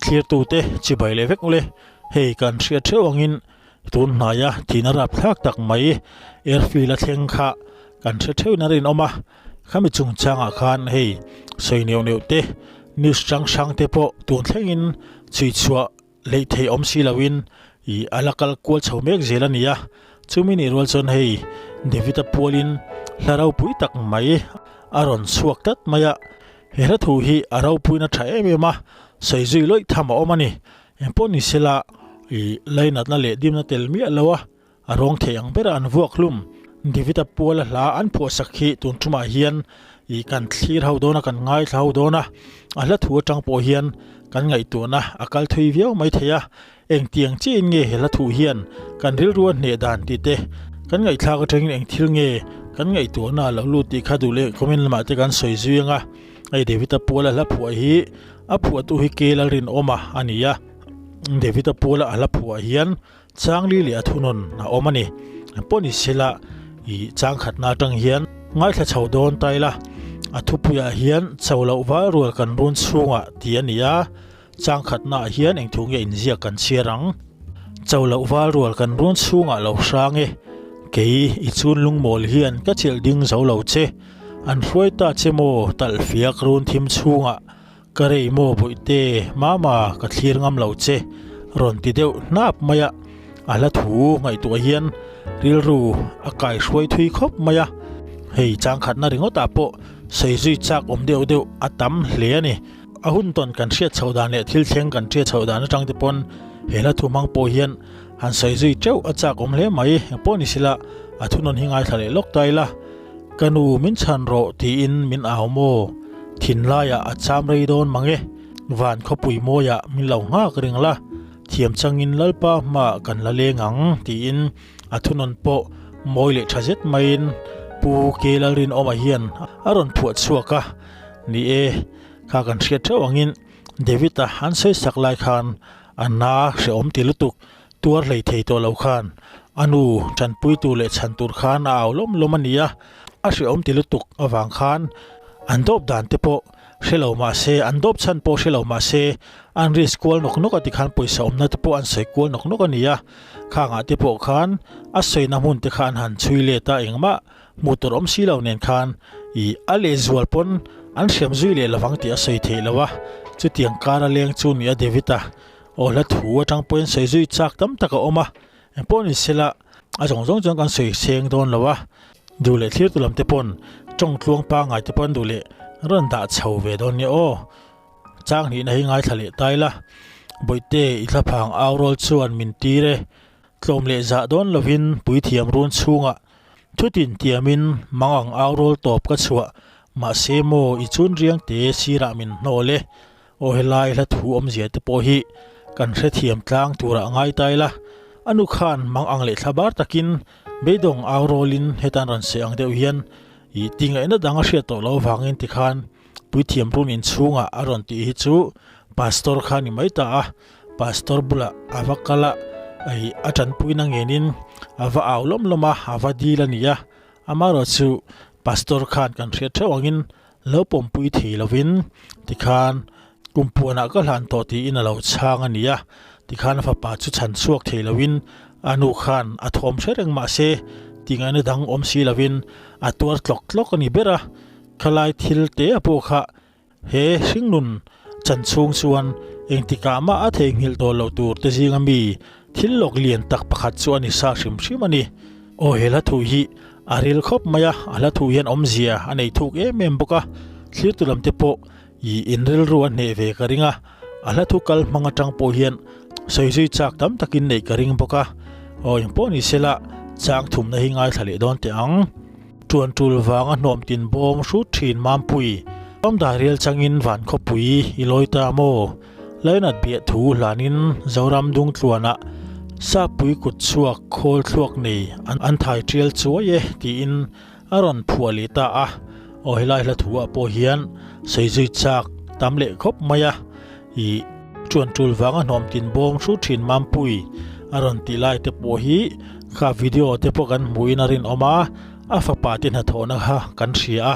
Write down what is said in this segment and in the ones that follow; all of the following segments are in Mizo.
Thlirtute chibai leh vek ule, hei kan hriat theuh angin tun hnaia thihna rapthlak tak mai airfield a thleng kha kan hre theuhin a rinawm a, khami chungchangah khan hei sawi neuh neuh te news hrang hrang te pawh tun thlengin chhui chhuah Hleih theih awm si loin ih a la kal kual chho mek zel a ni a, chumi nih rual chuan hei David-a pualin hla ropui tak mai a rawn chhuak tlat mai a, he hla thu hi a ropuina tha em em a, sawi zui lawih tham a awm a ni. Engpawh ni sela ih lainatna leh dimna tel miah lo a, A rawng thei ang bera an vuak hlum. David-a puala hla an phuahsak hi tun ṭumah hian ih kan thlir ho dawn a, kan ngaithla ho dawn a. A hla thu aṭang pawh hian kan ngaihtuahna a kal thui viau mai thei a. Engtiang chiahin nge he hla thu hian kan rilru a hneh dan tih te, kan ngaihthlak aṭangin eng thil nge kan ngaihtuahna a lo lut tih kha duh leh comment lamah te kan sawi zui ang a. Hei David-a puala hla phuah hi a phuahtu hi K Lalrinawma a ni a. David-a puala a hla phuah hian Changli leh a thunawn a awm a ni. Pawh ni sela i chang khatna atang hian ngaithla chho dawn ta ila, a thupuiah hian cho loh val rual kan run chhungah tih a ni a, chang khatnaah hian eng thu nge inziak kan chhiar ang? Cho loh val rual kan run chhungah lo hrang e, kei i chun lungmawl hian ka chelh ding zo lo che, an hruai ta che maw talh fiak run thim chhungah Ka rei maw bawihte, mama ka thlir ngam lo che, rawn ti deuh hnap mai a, a hla thu ngaihtuah hian rilru a kai hruai thui khawp mai a, hei changkhatna ringawtah pawh sawi zui chak awm deuh deuh a tam hle a ni. A hun tawn kan hriat chhoh dan leh thil thleng kan hriat chhoh dan atang te pawn he hla thu hmang pawh hian han sawi zui teuh a chak awm hle mai, engpawh ni sela a thunawn hi ngaithla leh lawk ta ila. Ka nu min chhan rawh tiin min au maw? Thinlaiah a cham rei dawn mang e. Van khawpui mawiah min lo nghak reng la, thiam changin Lalpa hmaah kan la leng ang tiin a thunawn pawh mawi leh tha zet maiin Pu Ke Lalrinawma hian a rawn phuah chhuak a. Ni e, kha kan hriat theuh angin David-a an sawi sak lai khan a na hrehawm ti lutuk Tuar hlei thei tawh lo khan a nu tanpuitu leh chhan tur khan a au lawm lawm a ni a, a hrehawm ti lutuk avang khan an dawp dan te pawh hre lo mah se, an dawp chhan pawh hre lo mah se, an risk kual nawk nawk a ti khan pawisa awmna te pawh an sawi kual nawk nawk a ni a, khangah te pawh khan a sawina hmun te kha an han chhui let a, engmah hmuh tur awm si lo nen khan ih a lehzual pawn an hriam zui leh lovang tih a sawi theih lo a, chutiang kar a leng chu ni a David-a. Aw hla thu atang pawhin sawi zui chak tam tak a awm a, engpawh ni sela a zawng zawng chuan kan sawi seng dawn lo a, duh leh thlir tu lam te pawn tawng tluang pangngai te pawn duh leh rawn dah chho ve dawn nia aw. Chang hnihna hi ngaithla leh ta ila, Bawihte i thlaphang au rawl chuan min tir e, tlawm leh zah dawn lovin puithiam run chhungah thutin tiamin mangang au rawl tawp ka chhuah, mahse maw i chun riang te sirah min hnawl e, Aw helai hla thu awmzia te pawh hi kan hrethiam tlang turah ngai ta ila, a nu khan mang ang leh thla bar takin beidawng au rawlin hetan rawn seh ang deuh hian ih tingaihna dang a hriat tawh lo avangin tikhan puithiam run inchhungah a rawn tih hi chu pastor kha a ni mai ta a, pastor bulah a va kal a, ih a tanpuina ngenin a va au lawm lawm a, a va dil a ni a, amaherawhchu chu pastor khan kan hriat theuh angin Lo pawmpui thei lovin tikhan kum puanah ka hlan tawh tiin a lo chhang a ni a, tikhan a fapa chu chhan chhuak thei lovin a nu khan a thawm hre reng mah se tingaihna dang awm si lovin a tuar tlawk tlawk a ni ber a, khalai thil te a pawh kha he hringnun chan chhung chuan engtikah mah a theihnghilh tawh loh tur te zinga mi thil lawk lian tak pakhat chu a ni sa hrim hrim a ni. Aw he hla thu hi A ril khawp mai a, a hla thu hian awmzia a nei thuk em em bawk a, thlirtu lam te pawh ih in rilru a hneh ve ka ring a, a hla thu kal hmang atang pawh hian sawi zui chak tam takin neih ka ring bawk a, aw engpawh ni sela chang thumna hi ngaithla leh dawn teh ang. Tuan tul vanga hnawm tin bawm hrut thin Mampui, Awmdai rial changin van khawpui i lawi ta maw? Lainat biah thu hlanin Zoram Dungtluanah Sappui kut chhuak khawl thluak nei an thai tial chuai e tiin a rawn phuah leh ta a. Aw helai hla thu ah pawh hian sawi zui chak tam leh khawp mai a. Ih chuan tul vanga hnawm tin bawm hru thin Mampui a rawn tih lai te pawh hi kha video te pawh kan hmuhin a rinawm a, a fapa te hnathawhna kha kan hria a.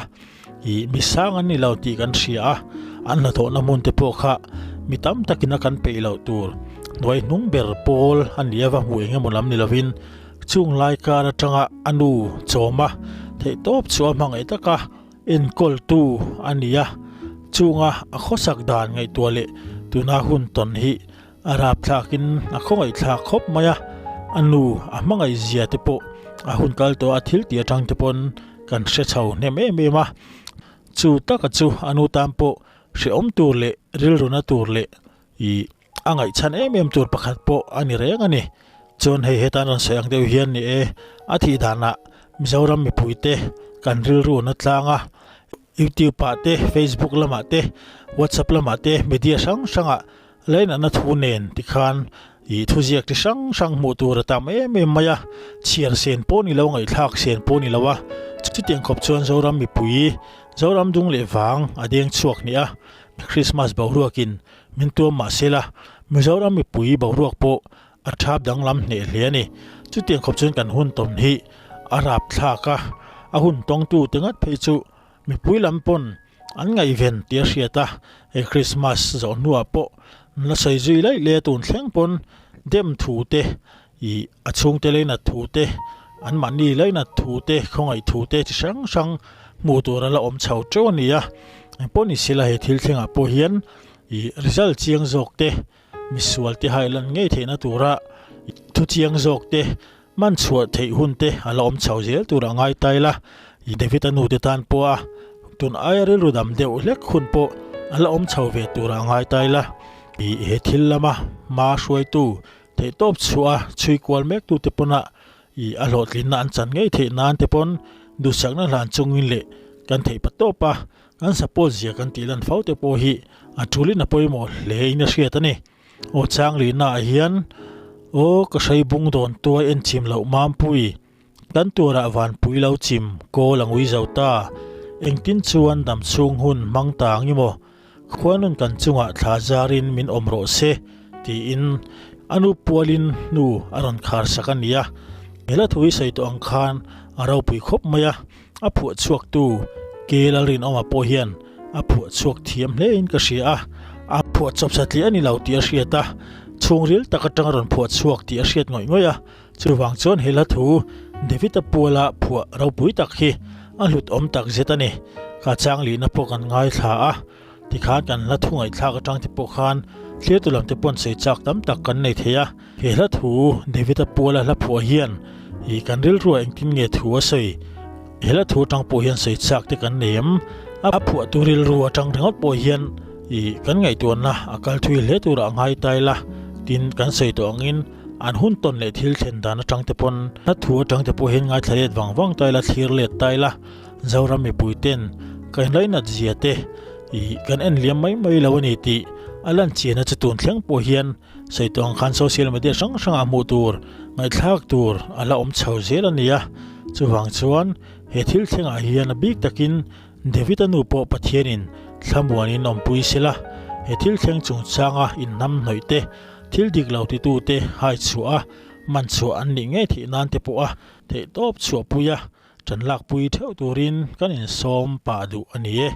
Ih, mi sang an ni lo tih kan hria a, an hnathawhna hmun te pawh kha Mi tam takin a kan peih loh tur hnuai hnung ber pawl a nih ava hmuh eng emaw lam ni lovin chung lai kar atanga a nu chawma theihtawp chu a hmangaih taka enkawltu a ni a. Chunga a khawsak dan ngaihtuah leh tuna hun tawn hi a rapthlakin a khawngaihthlak khawp mai a, a nu a hmangaih zia te pawh a hun kal tawh a thil tih atang te pawn kan hre chho hnem em em a. Chu taka chu a nu tan pawh hrehawm tur leh rilruna tur leh ih a ngaihchhan em em tur pakhat pawh a ni reng a ni. Chuan hei hetan rawn sawi ang deuh hian ni e, a thih danah Mizoram mipuite kan rilru na tlang a, YouTube ah te, Facebook lamah te, WhatsApp lamah te, media hrang hrangah lainatna thu nen tikhan ih thuziak chi hrang hrang hmuh tur a tam em em mai a, chhiar sen pawh ni lo, ngaihthlak sen pawh ni lo a, chutiang khawp chuan Zoram mipui Zoram dung leh vang a deng chhuak ni a, Christmas boruakin min tuam mah se la, Mizoram mipui boruak pawh a thap danglam hneh hle a ni. Chutiang khawp chuan kan hun tawn hi a rap thlak a, a hun tawngtu te ngat phei chu mipui lam pawn an ngaihven tih a hriat a, hei Christmas zawh hnuah pawh an la sawi zui laih leh a tun thleng pawn dem thu te Ih, a chhungte leinat thu te, anmahni leinat thu te, khawngaih thu te chi hrang hrang hmuh tur a la awm chho teuh a ni a. Engpawh ni sela he thil thlengah pawh hian ih result chiang zawk te, misual te hailan ngei theihna tura thu chiang zawk te, man chhuah theih hun te a la awm chho zel tur a ngai ta ila. Ih, David-a nu te tan pawh a tun aia rilru dam deuh hlek hun pawh a la awm chho ve tur a ngai ta ila. Ih, he thil lama hma hruaitu Theihtawp chhuah a chhui kual mek tute pawnah ih a hlawhtlinna an chan ngei theih nan te pawn duhsakna hlan chungin leh kan theih pa tawp a, kan support zia kan tih lan fo te pawh hi a tulin a pawimawh hle in a hriat a ni. Aw Changlina ah hian aw ka hrei bung dawn tuai en chim loh Mampui kan turah vanpui lo chim kawl a ngui zo ta, engtin chuan dam chhung hun hmang ta ang i maw? Khuanun kan chungah thla zarin min awm rawh se, tiin a nu pualin hnu a rawn khar sak a ni a. He hla thu hi sawi tawh ang khan a ropui khawp mai a, a phuah chhuaktu Ke Lalrinawma pawh hian a phuah chhuak thiam hlein ka hria a, a phuah chawp satliah a ni lo tih a hriat a, chhungril tak atanga rawn phuah chhuak tih a hriat ngawih ngawih a. Chuvang chuan he hla thu David-a puala phuah ropui tak hi a hlut awm tak zet a ni. Ka chang lihna pawh kan ngaithla a, tikhan kan hla thu ngaihthlak atang te pawh khan thlir tu lam te pawn sawi chak tam tak kan nei thei a. He hla thu David-a puala hla phuah hian ih kan rilruah engtin nge thu a sawi? He hla thu atang pawh hian sawi chak te kan nei em? A phuahtu rilru atang ringawt pawh hian ih kan ngaihtuahna a kal thui hle turah a ngai ta ila, tin kan sawi tawh angin, An hun tawn leh thil thlen dan atang te pawn hla thu atang te pawh hian ngaithla let vang vang ta ila, thlir let ta ila, Zoram mipui ten ka inlainat zia te ih kan en liam mai mai lo a ni tih a lan chian a chu tun thleng pawh hian sawi tawh ang khan social media hrang hrangah hmuh tur ngaihthlak tur a la awm chho zel a ni a, chuvang chuan he thil thlengah hian a bik takin David-a nu pawh Pathianin thlamuanin awmpui sela, he thil thleng chungchanga inhnam hnawih te, thil dik lo titute hai chhuah a, man chhuah an nih ngei theih nan te pawh a theihtawp chhuahpui a, ṭan lakpui theuh turin kan insawm pah duh a ni e.